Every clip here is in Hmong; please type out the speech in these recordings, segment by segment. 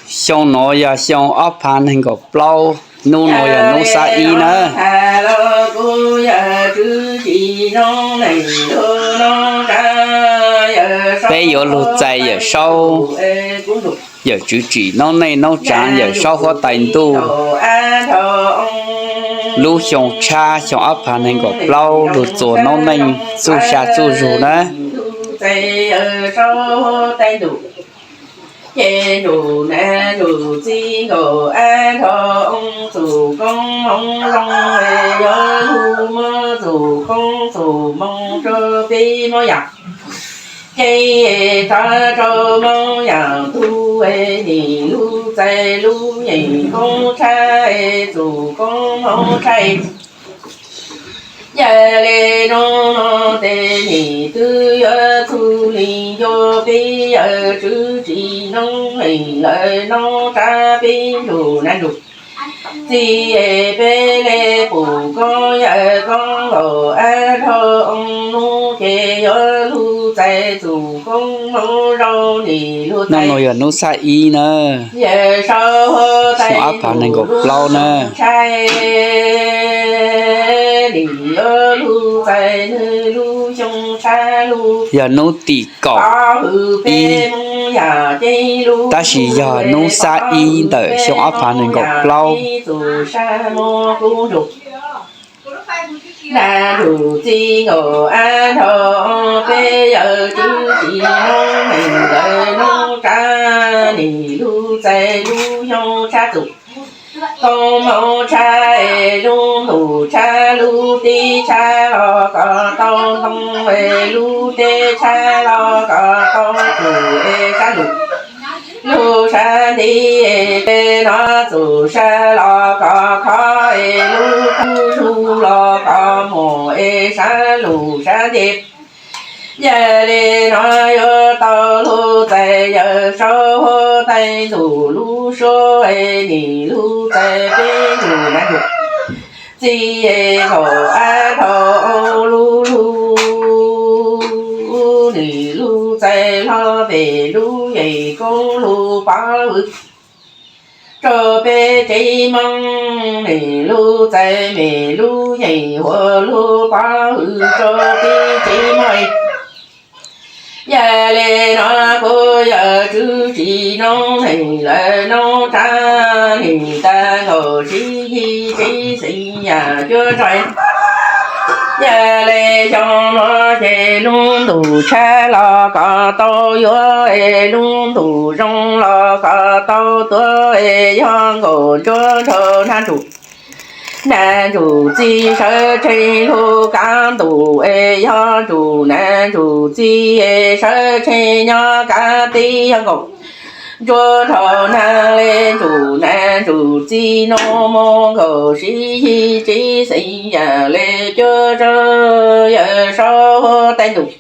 Xyoo no yog xyoo ob phav nees nkaum plaub, hnub no yog hnub xab ib na. Peb yuav lug txais Yawm Saub, Yawm Tswv Tsim noob neej noob tsaav, Yawm Saub huab tais ntuj. Lub xyoo tshab xyoo ob phav nees nkaum plaub lug txuas noob neej txuj sa txuj zug na. Ces ntuj nab ntuj txiv nkaus ab nrho oo, txuj koob hmoov zoo, yog lug muab txuj koob txuj hmoov rua peb Moob Yaam. Ces tag rau Moob Yaam tug, nim lug txais lub yeej koob tshab, txuj koob hmoov tshab. Yog le nuav nuav tes nim twb yuav txug li, yuav peb Yawm Tswv Tsim noob neej lawm noob tsaav, peb ntuj nab ntuj txiv, peb le pum koob yawg koob nkaus ab nrho oo, nub ces yuav lug txais txuj koob hmoov zoo, nim lug txais. Hnub no yog hnub xab ib na, Yawm Saub huab tais ntuj lub xyoo tshab, nim yuav lug txais nwg lub xyoo tshab lug. Yog hnub tim kaum ib, tab sis yog hnub xab ib ntawm xyoo ob phav nees nkaum plaub. Nab ntuj txiv nkaus ab nrho, peb Yawm Tswv Tsim noob neej lawm noob tsaav, nim lug txais lub xyoo tshab txuj koob hmoov tshab, lub ntuj tshab lub teb tshab los kom tau ntoo, lub teb tshab los kom tau txuj sab lug, lub sab ntev, tes nov txuj sa los kom khov, lub teb zug los kom muaj sab lug sab ntev. Yog le nuav yuav tau lug txais Yawm Saub huab tais ntuj lub suab, nim lug txais peb ntuj nab ntuj txiv nkaus ab nrho lub lug, nim lug txais hlo peb lub yeej koob lug pov hwm rua peb tsev Moob, nim lug txais mej lub yeej huam lug pov hwm rua peb tsev Moob. Yog le nuav kuv Yawm Tswv Tsim noob neej lawm noob tsaav, nim tag nkaus sib yig tsev xeem yaam cuab tsov. Yog le xyoo nuav ces lub ntuj tshab los kom tau yuav, lub ntuj zoo los kom tau tuav, yog nkaus ntsuab nrhau nab ntuj, nab ntuj txiv sawv tsees lug kav ntuj, yog ntuj nab ntuj txiv sawv tsees nyob kav teb, yog nkaus ntsuab nrhau nab le ntuj nab ntuj txiv nuav moog nkaus sib yig tsev xeem yaam le cuab tsov, Yawm Saub huab tais ntuj.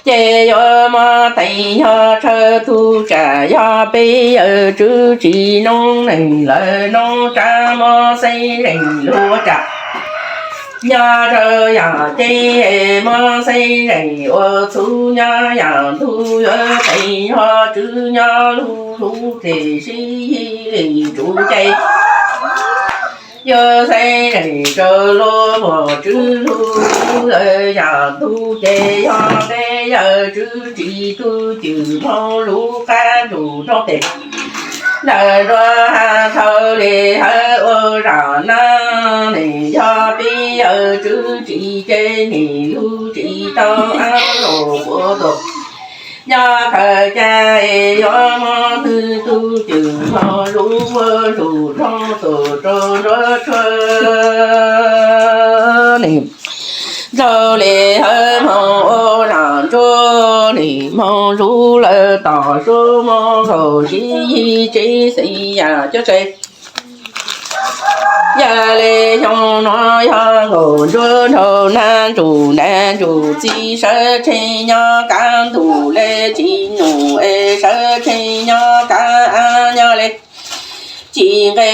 Ces yuav moog teem yog tsawg tug tsaam, yog peb Yawm Tswv Tsim noob neej lawm noob tsaav, moog xeeb zeem lug ua tsaam. Nyob rau yaam teb moog xeeb zeem ua txhuv, nyob yaam ntug yuav teem yog tswv, nyob lub lub tes sib yig le tsuv cai. Yuav xeeb zeem rau lub muag tswv lug, lub lawm yaam ntug ces yog peb Yawm Tswv Tsim tug cwm moog lub qab ntuj nroo tes. Ntawm nruab hav thau le hawv ua zaam nab, nim yog peb Yawm Tswv Tsim ces nim lug tsim tau ab lug puv tuam. Nyob khaws cai yuav moog nwg tug cwm moog lub ua lug nroo tuam rau nruab tshuaj. Nim nrau le hawv moog ua zaam ntsuab, nim moog lub lawm tom suab moog nkaus sib yig tsev xeem yaam cuab tsov. Yog le xyoo nuav yog nkaus ntsuab nrhau nab ntuj nab ntuj txiv sawv tsees nyob kav ntuj le tsis num es sawv tsees nyob kav av nyob le tsis nqe.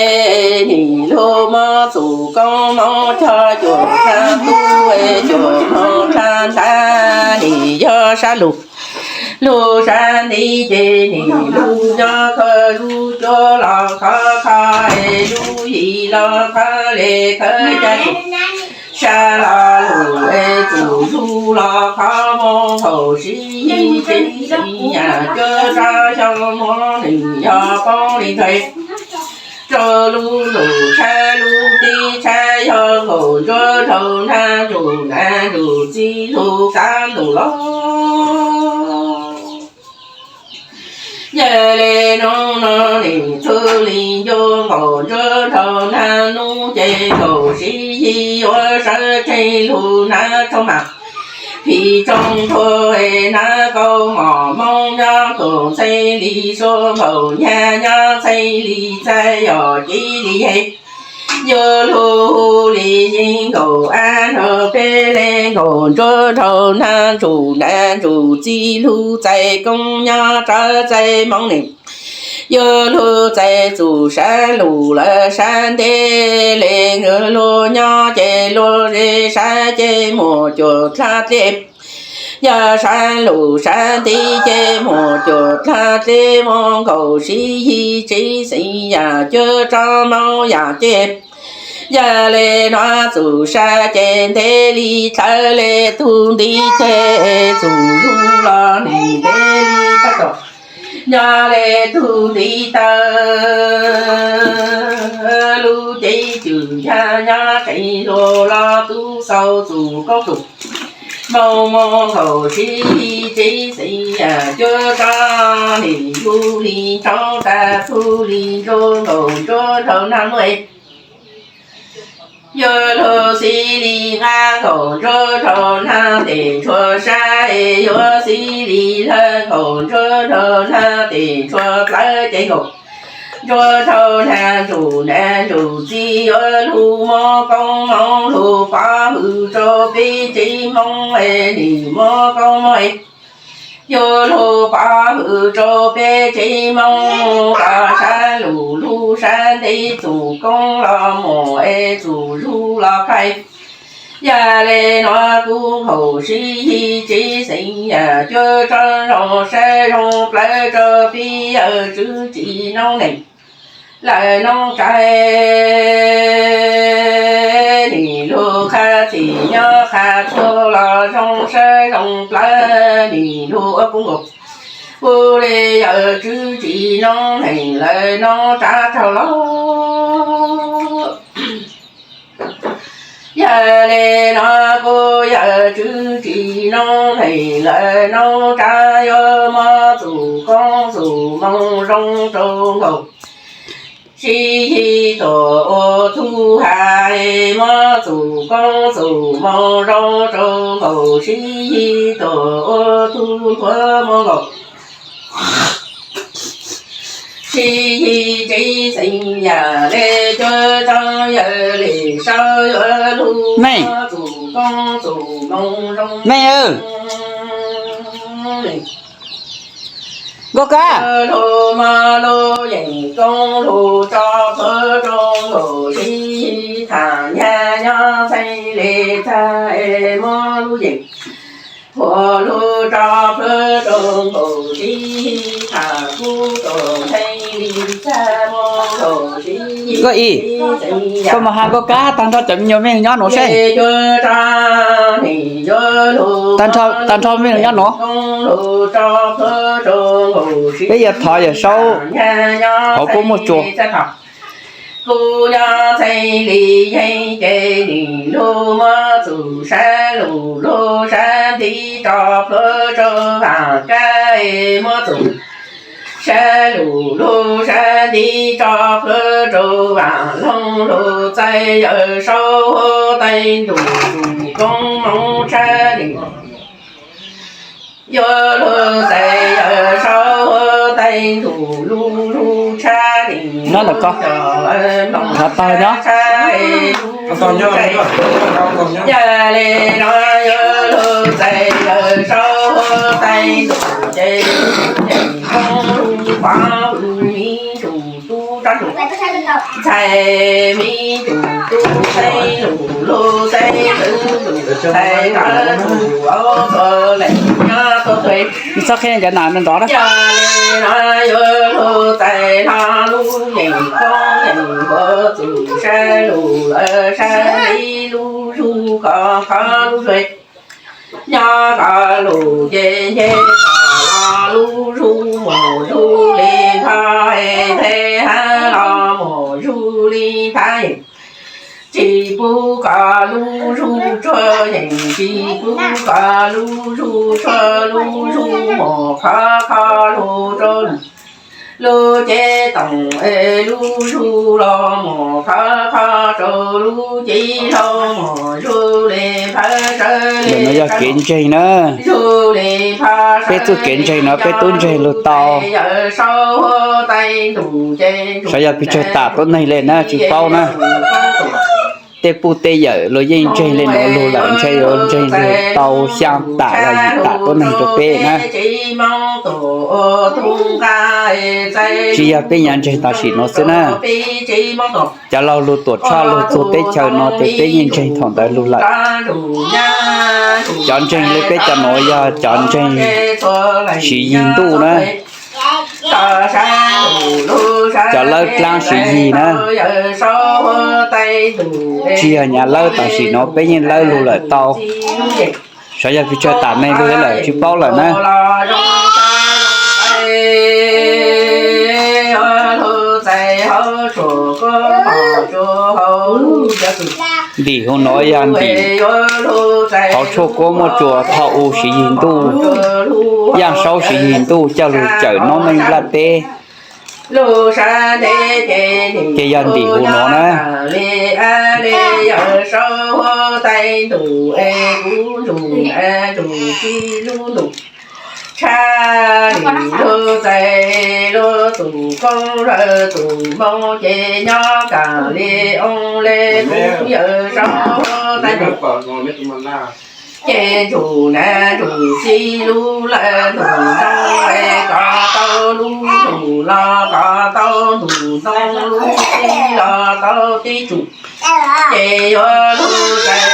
Nim lug moog txuj koob moog cog cuam tshab tub es cuam moog tshab ntab, nim yog sab lug Lub sab ntiv ces nim lub nyob khawb lub cuab los khawb khawb es lub yim los khawb li khawb ca tus sab los lus es tus lub los khawb mus nkaus sib yig tsev xeem yam cuab rau xyoo muab nws yog poob li ntawd. Rau lub lus tshab lub tib tshab yog nkaus ntsuab rau nab ntsum nab ntsum txij lub kav ntoos los. Yog li hnub no nim txhub li ncu nkaus ntsuab rau nab nub ces nkaus sib yig yuav sawv tsees lug nab rau mas phim tsoom thuam nab kaus mom moob nyob nkaus ntxhee li suab nkaus nyag nyob ntxhee li txaij yog kiv li yeg. Yuav lug hu li yeej nkaus ab nrog peb le nkaus ntsuab rau nab ntsum nab ntsum txij lug txais koob nyob rau txais moob ne. Yuav lug txais txum sab lug lawm sab ntev le, yuav lug nyob ces lug ze sab ces mus cuag dlha dlej. Yog sab lug sab ntiv ces mus cuag dlha dlej mus nkaus sib yig tsev xeem yam cuab rau moob yam ces. Yog le nuav txum sab ces ntev li dlawb le tug ntiv ces txum lug los nws ntev li thaj tom. Nyob le tug ntiv taw lub cev cwm yag nyob tseem lug los tub xaus txum koob txum moo moo nkaus sib yig tsev xeem yam cuab rau nim lug li ntsoov tas tug li ntso nkaus ntsuab rau nag muaj. Yuav lug xib li nqab nkaus ntsuab rau nag tes ntshua sab, yuav xib li lawg nkaus ntsuab rau nag tes ntshua plawv ces nkaus ntsuab rau nag ntsum nag ntsum txij yuav lug mob koob mob lug pov hwm rau peb tsev Hmoob es nim mob koob mob es. Yuav lug pov hwm rau peb tsev Hmoob los sab lug lug sab ntev txum koob los mus es txum zug los khaij. Yog le nuav kuv nkaus sib yig tsev xeem yam cuab rau zoo saib zoo plawv rau peb yawg tswv tsim noob neej lawv noob tsav. Nim lug qha txim nyob qha txhua los zoo saib zoo plawv nim lug ua kuv nkaus kuv le yawg tswv tsim noob neej lawv noob tsav rau los. Yog le nuav kuv yawg tswv tsim noob neej lawv noob tsav yuav mob txum koob txum moo zoo rau nkaus sib yig tuam ua tug has, mob txum koob txum moo zoo rau nkaus sib yig tuam ua tug nthuav moo nkaus sib yig tsev xeem yam le cuab rau yawg le saub yuav lug mob txum koob txum moo zoo. Mej, nkauj kab, lug mob lug yeem koob lug tso plhuav rau nkaus sib yig tham nyag nyob txheej le txag es mob lug yeem huam lug tso plhuav rau nkaus sib yig tham kub tau txheej li txag mob nkaus sib yig. Nkauj Ib, koj mus has nkauj kab tag nrho cov me nyuam mej nyob nuav seb. Tag nrho mej nyob nuav. Peb yuav thov Yawm Saub hauv kub muaj tsua. Kuv nyob txheej li yeej ces nim lug muab txum sab lug lug sab ntiv tso plhuav rau vaam kab, muab txum sab lug lug sab ntiv tso plhuav rau vaam loog lug txais Yawm Saub huab tais ntuj koob moov tshab nws. Yuav lug txais Yawm Saub huab tais ntuj lug lug tshab nws. Nyob ntawm ko. Qhov tag nyob. Yog le no yuav lug txais Yawm Saub huab tais ntuj ces koob lug pov hwm miv tsuj tub ntxhais me tus tub teb lus lug teb lug ntxhais koj lug au txhua leej nyob tuaj txhua. Txhob qhia cov nam nrov na. Yog li no yuav lug txais hlo lub yeem koob yeem huv txwm saib lus lawm saib li lub zug koj qhov lub zug nyob koj lug ces nce koj los lub zug mus zug li phaj es nthe hab los mus zug li phaj es tsis pub koj lub zug tsuag yeem tsis pub koj lub zug tsuag lub zug mus qhov qhov lug rau lub cev toom es lub zug los mus qhov qhov rau lub cev hlau mus zug li phaj sawv li no yog kev ntseeg na. Peb txuj kev ntseeg no peb tub ntseeg lug tau. Xyov yog pes tsawg tam tuab neeg le na tsis paub na. Tej puj tej yawm luag yeej ntseeg le nuav lug lawm ntshe yuav ntseeg lug tau xyaa tam los yim tam tuab neeg rau peb na. Tsis yog peb nyav ntseeg tam sim nuav xwb na. Cov laug lug tuam tshaj lug txug teb chaws no ces peb yeej ntseeg thaum ntawd lug lawm. Cov ntseeg le peb cov nuav yog cov ntseeg siv yig ntuj na. Cov lawb dlaab siv yig na. Tsis yog nyav lawb tam sim nuav peb yeej lawb lug lawm tau. Xyov yog pes tsawg tam neeg lug lawm tsis paub lawm na. Ntim hu nuav yog ntim qhov tshuaj kuab muaj tsuas thaum u siv yig ntuj, yaaj saub siv yig ntuj coj lug cawm noob neej nplaj teb. Ces yog ntim hu nuav na. Tshaj li lug txais lug tus koob lawm tus moo ces nyob kaam li oo le kuv yawm saub huab tais ntuj. Ces ntsum nam ntsum txiv lub lawm ntuj ntoo es koj tau lub ntuj los koj tau ntuj ntoo lub txiv los tau tib ntsum. Ces yuav lug txais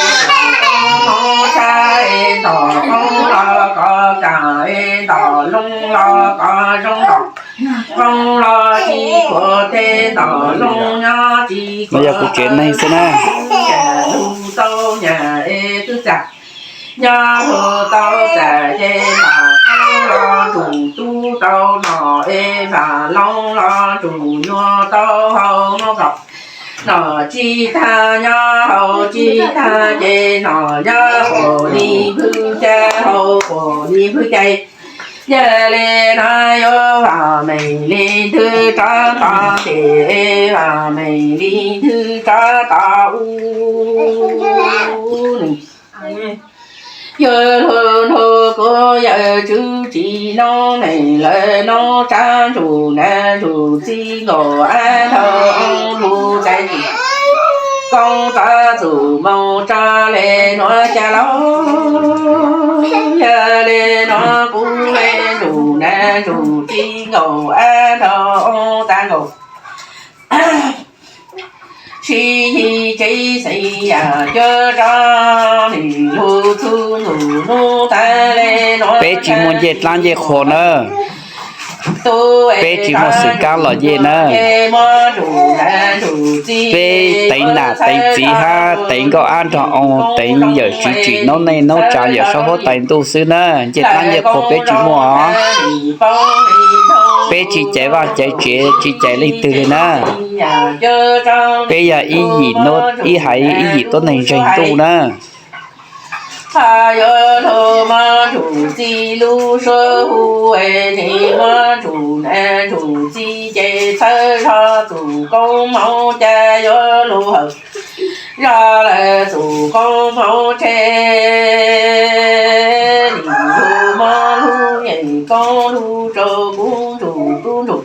moo tshaj es ntom qoob los koj kaam es ntom loo los koj zoo ntom qoob los tsis khuam teb ntom loo nyob tsis khuam. Yog kuv tsev neeg xwb na. Lug tau nyam es twb txag nyob lug tau txag ces ntom qoob los ntsum tub tau ntom es ntom loo los ntsum nyuas tau haus mob nkaus. Ntom tsis tag nyob haus tsis tag ces ntom nyob quas li npwj cai haus quas li npwj cai. Yog li no yuav vam meem li ntwg rov tod tes, vam meem li ntwg rov tod u. Yuav lug nrug kuv yawm tswv tsis noob neej lawm noob tsab ntsum nam ntsum txiv nkaus ab nrog oo lug txais koob rov txum moo tso le nuav xya lauj. Yog le nuav kuv le ntsum nam ntsum txiv nkaus ab nrog oo tag nkaus. Sib yig tsev xeeb yam cuab rov nim lug txug ntuj nub tag le nuav. Peb tsis muaj ncej dlaab ncej qhua na. Peb tsis muaj xwm kaab los ncej na. Peb teev nam teev txiv hab teev nkauj ab nrog oo teev yawm tswv tsim noob neej noob tsa yawm saub huab tais ntuj xwb na. Ncej dlaab ncej qhua peb tsis muaj os. Peb tsis caiv vaaj caiv tsev tsis caiv leej twg li na. Peb yog ib yim, ib haiv ib yim tuab neeg ntseeg ntuj na. Yuav lug mob ntsum txiv lub suab hu es nim mob ntsum nam ntsum txiv ces txhawb zog txum koob hmoov ca yuav lug hawm zog lawm txum koob hmoov tshe. Nim lug mob lub yeem koob lug rau kuv ntsum tub ntsum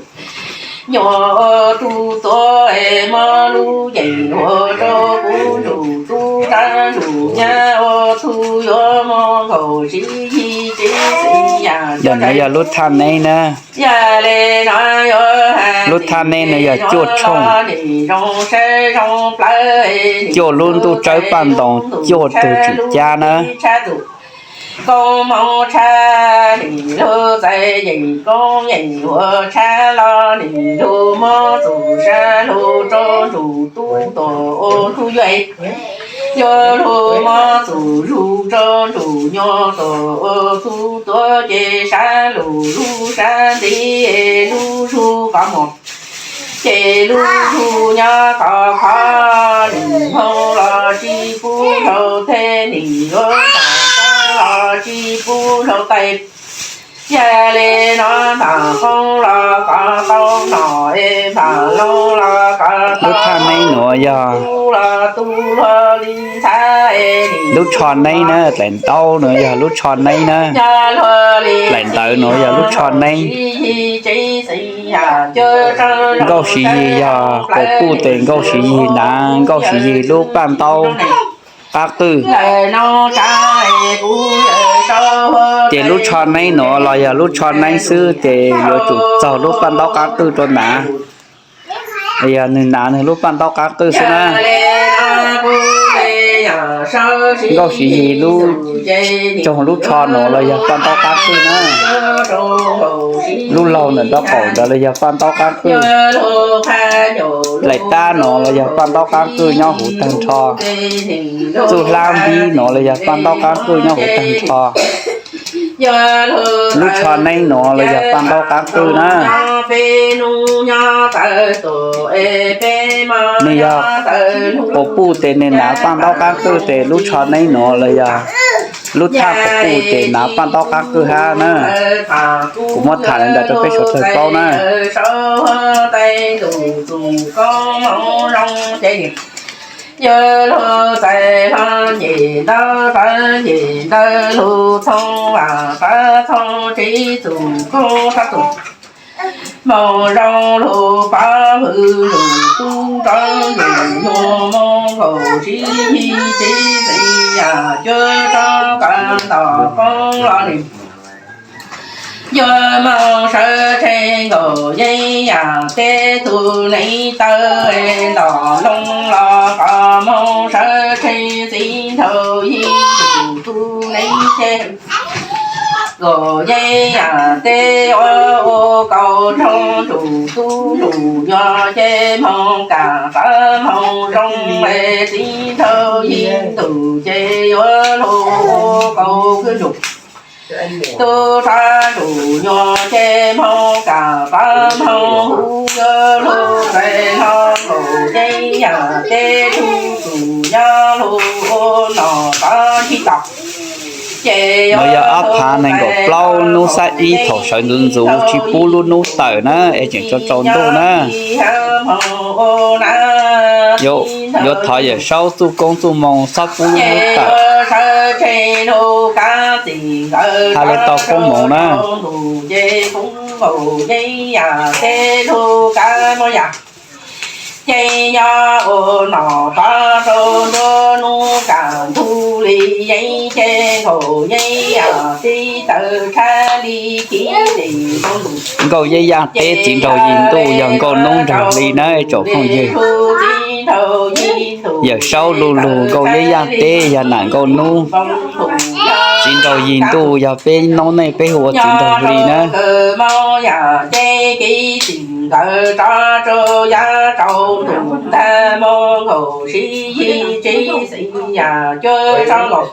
nyuas ua tug tuav es mob lub yeem ua rau kuv ntsum tub tsab ntsum nyab ua tug yuav mob nkaus sib yig tsev xeeb yam. Yog no yog lub thaj neeb na. Yog le no yuav has Lub thaj neeb no yog cuaj tshooj, cuaj lub ntuj tsawb paj ntoos, cuaj tug tswm cab na. Koob hmoov tshaj nim lug txais yeem koob yeem huam tshaj los nim lug muab txuj sa lug rua ntsug tub tuam ua tub yuav yuav lug muab txuj zug rua ntsug nyuas tuam ua tub tuam ces sab lug lub sab nti lub zug qhov muag ces lub zug nyob qhov qhov nim hmoo los tsis pub zog thiab nim yuav los tsis pub zog tais. Yog li no npam qoob los qhov tau nom es npam loo los qhov tau. Lub thaj neeb nuav yog, lub tsho neeb na, dlaim ntaub nuav yog lub tsho neeb na, dlaim ntawv nuav yog lub tsho neeb. Nkauj Siv Yig yog quas puj tes Nkauj Siv Yig na, Nkauj Siv Yig lub paj ntaub qab qwj. Ces lub tsho neeb nuav los yog lub tsho neeb xwb ces yuav tsum txaug lub paj ntaub qab qwj rua nrad. Yog nwg na nwg lub paj ntaub qab qwj xwb na. Nkauj Siv Yig lub, tsoog lub tsho nuav los yog paj ntaub qab qwj na. Lub laug ntawm nraub qaum ntawd los yog paj ntaub qab qwj. Dlaim tab nuav los yog paj ntaub qab qwj nyob huv tag nrho. Txuj hlab npib nuav los yog paj ntaub qab qwj nyob huv tag nrho. Lub tsho neeb nuav los yog paj ntaub qab qwj na. Nwg yog quas puj tes nwg na paj ntaub qab qwj tes lub tsho neeb nuav los yog lub thaj quas puj tes na paj ntaub qab qwj hab na. Kuv muab tham li ntawd rua peb suav dlawg paub na. Yawg lug txais hlo nyem ntawv tawv nyem ntawv lug txhoov vam tawv txhoov tsev txug koob txhoov txug moog zoo lug pov hwm lug tub nrov lug nyuas moog nkaus tsev yig tsev xeeb yam cuab tsob kawg ntom qoob los nws yuav moog sawv tsheej nkaus yeeb yam teb tug neev taw ntom loo los qhov moog sawv tsheej txiv nraug yig tug tub neev ceg nkaus yeeb yam teb yuav ua kaus nrog ntsug tub ntsug nyuas ces moog kam qab moog zoo es txiv nraug yig tug ces yuav lug ua kaus kwj ntsug tub rov ntsug nyuas ces moog kam qab moog huv yuav lug txais hlo nkaus yeeb yam teb tug tug nyob lug ua nom qab ntsib tau. Ces nuav yog ob phav nees nkaum plaub nub xab ib thaum sawv ntxuv ntxuv tsis pub lub nub tawm na es tseem tsaus tsaus ntuj na. Yuav thov Yawm Saub txuj koob txuj moo txhob pub lub nub tawm. Has le tau koob moov na. Ces nyob ua nom qab rau nruab nub kam ntug li yeeb ces nkaus yeeb yam teb tawv tshab li kiv tes nkaus ntuj. Nkauj yeeb yaj teb txiv nraug yig ntuj yog nkauj nub nraug hli na tsoom phooj ywg. Yawm Saub lu lug nkauj yeeb yaj teb yog nam nkauj nub. Txiv nraug yig ntuj yog peb noob neej peb hu ua txiv nraug hli na. Yam teb kiv tes ntawv rov rau yav rau ntug ntag moog nkaus sib yig tsev xeeb yam cuab tsob nkaus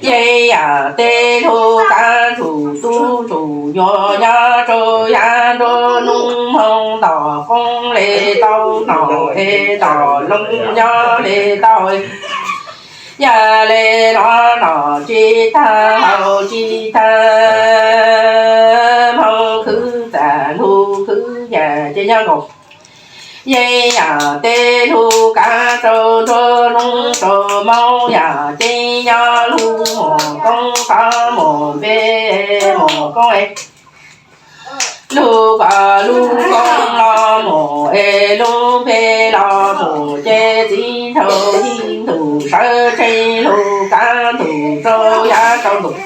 yeeb yam teb lug qab ntsug tub ntsug nyuas nyob rau yav nruab nub moog ntom qoob le tau nom es ntom loo nyob le tau. Yog le no nom tsis tag haus tsis tag moog khwv txaj lug khwv yam ces nyob nkaus yeeb yam teb lug qab rau nruab nub rau moog yam ces nyob lug muam koob qab muam npe muam koob es lug koj lub koob los mus es lub npe los mus ces txiv nraug yig ntug sawv tsheej lug qab ntug rau yav rau ntug.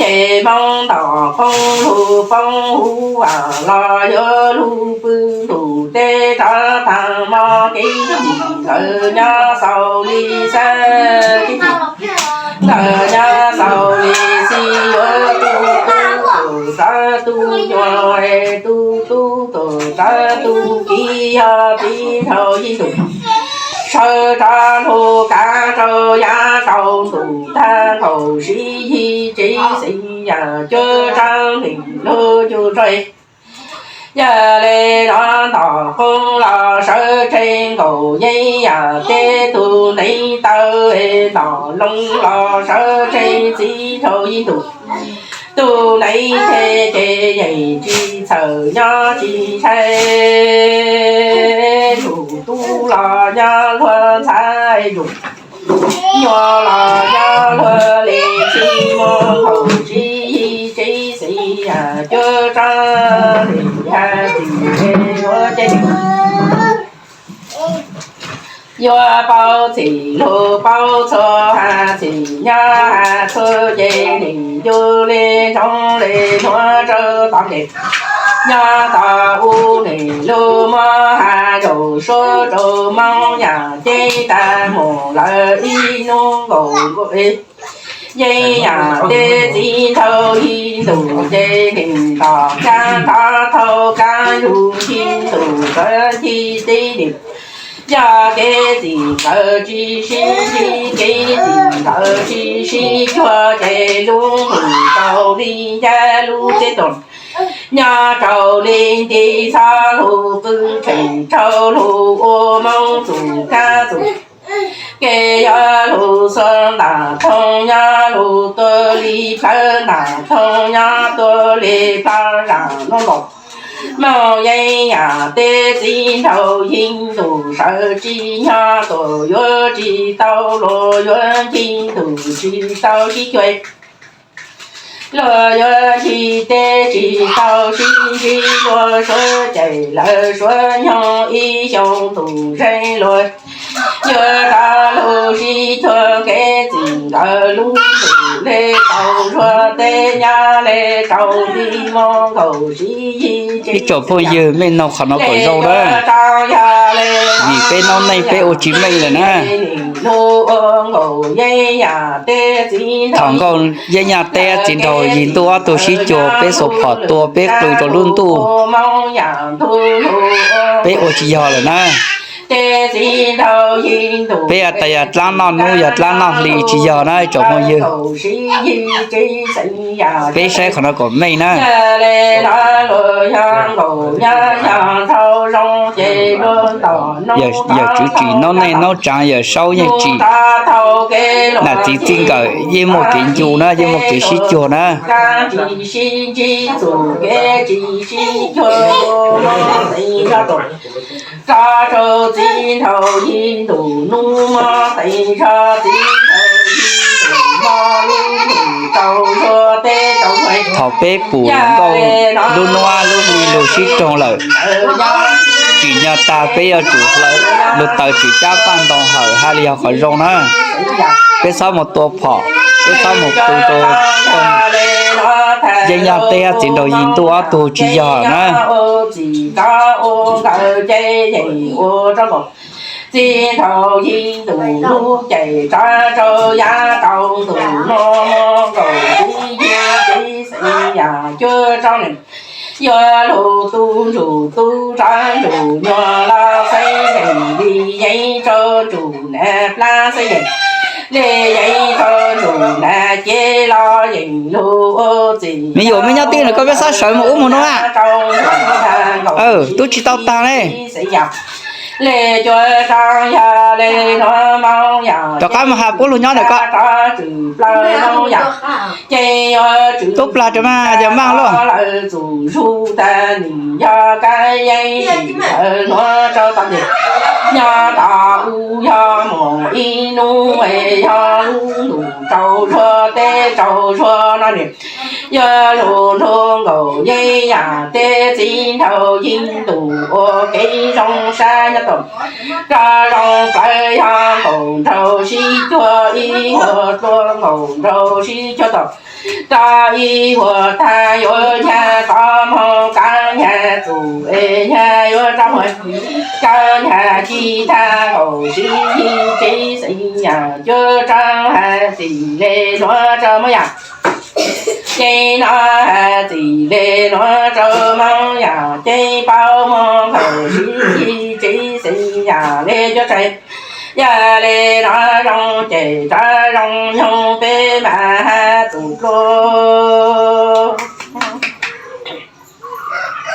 Hmoob ntom qoob lug poob huv los yuav lug pw ntuj teb rov tag mo kev txim nkawd nyob xaus li xab kev txim nkawd nyob xaus li xib yuav tu tub tuam xav tu nyuag es tu tub tuam xav tu kiv yog txiv nraug yij ntus sawv rov lug kav rau yav rau ntuj tag nkaus sib yig tsev xeeb yam cuab tsaab leeg lug cug rau. Yog le no ntom qoob los sawv tsees nkaus yeeb yam teb tug neev taw ntom loo los sawv tsees txiv nraug yij ntus tug neev teb ces yeej tsis txhawj nyob tsis ntshai. Yus tub los nyob luag ntxhab yus nyuag los nyob luag li txij muaj nkaus sib yig tsev xeeb yam cuab tsaab leeg hab txiv yuav ces yuav paub txhim lug paub txhua hab txhim nyob hab txhua ces neeg yug le ntsoov le nuav rau tom ntej nyob tom ub neeg lug muab hab zaum suab rau Moob yam ceeb tag mus lawm ib nub nkaus nkaus yeeb yam teb txiv nraug yij ntus ces neeg ntom kaab tov thau kaab yug yij ntus kawg yig teb neeg yog kev txim nkawd tsis sib ntsib kev txim nkawd tsis sib cuag ces lub ntuj rau li ncaj lub teb tuag nyob rau li nti txhob lug qw tsheej rau lug ua Moob txuj kab txuj kev yog lug xuas ntaag thooj nyob lug tuag li plawg ntaag thooj nyob tuag li plawg zaam nuav nkaus Moog yeeb yam teb txiv nraug yij ntus sawv tsis nyob tuag yuav tsis tau luag yuav yij ntus tsis tau sib cuag luag yuav yig teb tsis tau sib ntsib luag suav cais lawm suav nyoog ib xyoo ntus zeeg luag yuav rov lug sib cuag kev txim nkawd lub ntuj le tau suav teb nyab le rau li muaj nkaus sib yig tsev. Ib tsoom phooj ywg mej noog qhov no kom zoo na, vim peb noob neej peb ua tsis meej lawm na. Thaum nkaus yeeb yam teb txiv nraug yij ntus ob tug sib cuag peb xuas phom tua peb qw rau lub ntuj, peb ua tsis yog lawm na. Peb tas yog dlaab noj hnub yog dlaab noj hli tsis yog na tsoom phooj ywg. Peb saib qhov no kom meej na. Yawm tswv tsim noob neej noob tsaav yawm saub yeej tsim nam txiv txij nkawm yeej muaj kev ncu na yeej muaj kev sib cuag na. Thaum peb pum nkauj lub nuab lub hli lug sib raug lawm, tsim nyog tag peb yuav tsum hlawv lug taws tsim cab paj ntoo hawm hab li yog qhov zoo na. Peb txhob mus tua phom, peb txhob mus qw rau yeeb yog teb txiv nraug yij ntus ob tug tsis yog na. Txiv nraug yij ntus lub caij tsav rau yav tau ntus nuav muaj nkaus sib yig tsev xeeb yam cuab tsaab neeg yuav lug tu ntsum tu tsaab ntsum nyuag lug xeeb neeg li yeeb rau ntsum nav plab xeeb yeej le yeeb rau ntsum nav cev los yeej lug ua txim. Me yuam mej nyob twg na koj peb xob sawv mus ub mus nuav. Tub tsis tau taag le. Le cuab tsaab yog le nuav Moob yam rov qab mus has puab lug nyob ntawm koj. Tub plag rau mas yog maaj luaj. Txug zug tag nim yog kab yeeb sim ntawd nuav rau tom ntej nyob tom u yog mus ib nub yog lub ntuj rau zuag teb rau zuag no nim yog lug nrug nkaus yeeb yam teb txiv nraug yij ntus ua kev zoo sab nyob tom rau zoo plawv yog nkaus nraug sib cuag ib nkaus dlua nkaus nraug sib cuag tom Rau ib vuag tag yuav nyag rov moog kab nyag txuj es nyag yuav rov moog kab nyag ci tag nkaus sib yig tsev xeeb yam cuab rau hab txim le nuav rau Moob Yaj. Ces nuav hab txim le nuav rau Moob Yaj ces paub moog khaws sib yig tsev xeeb yam le cuab tsaig. Yog le nuav zoo ces rov zoo nyoog peb mas hab txuj dlua.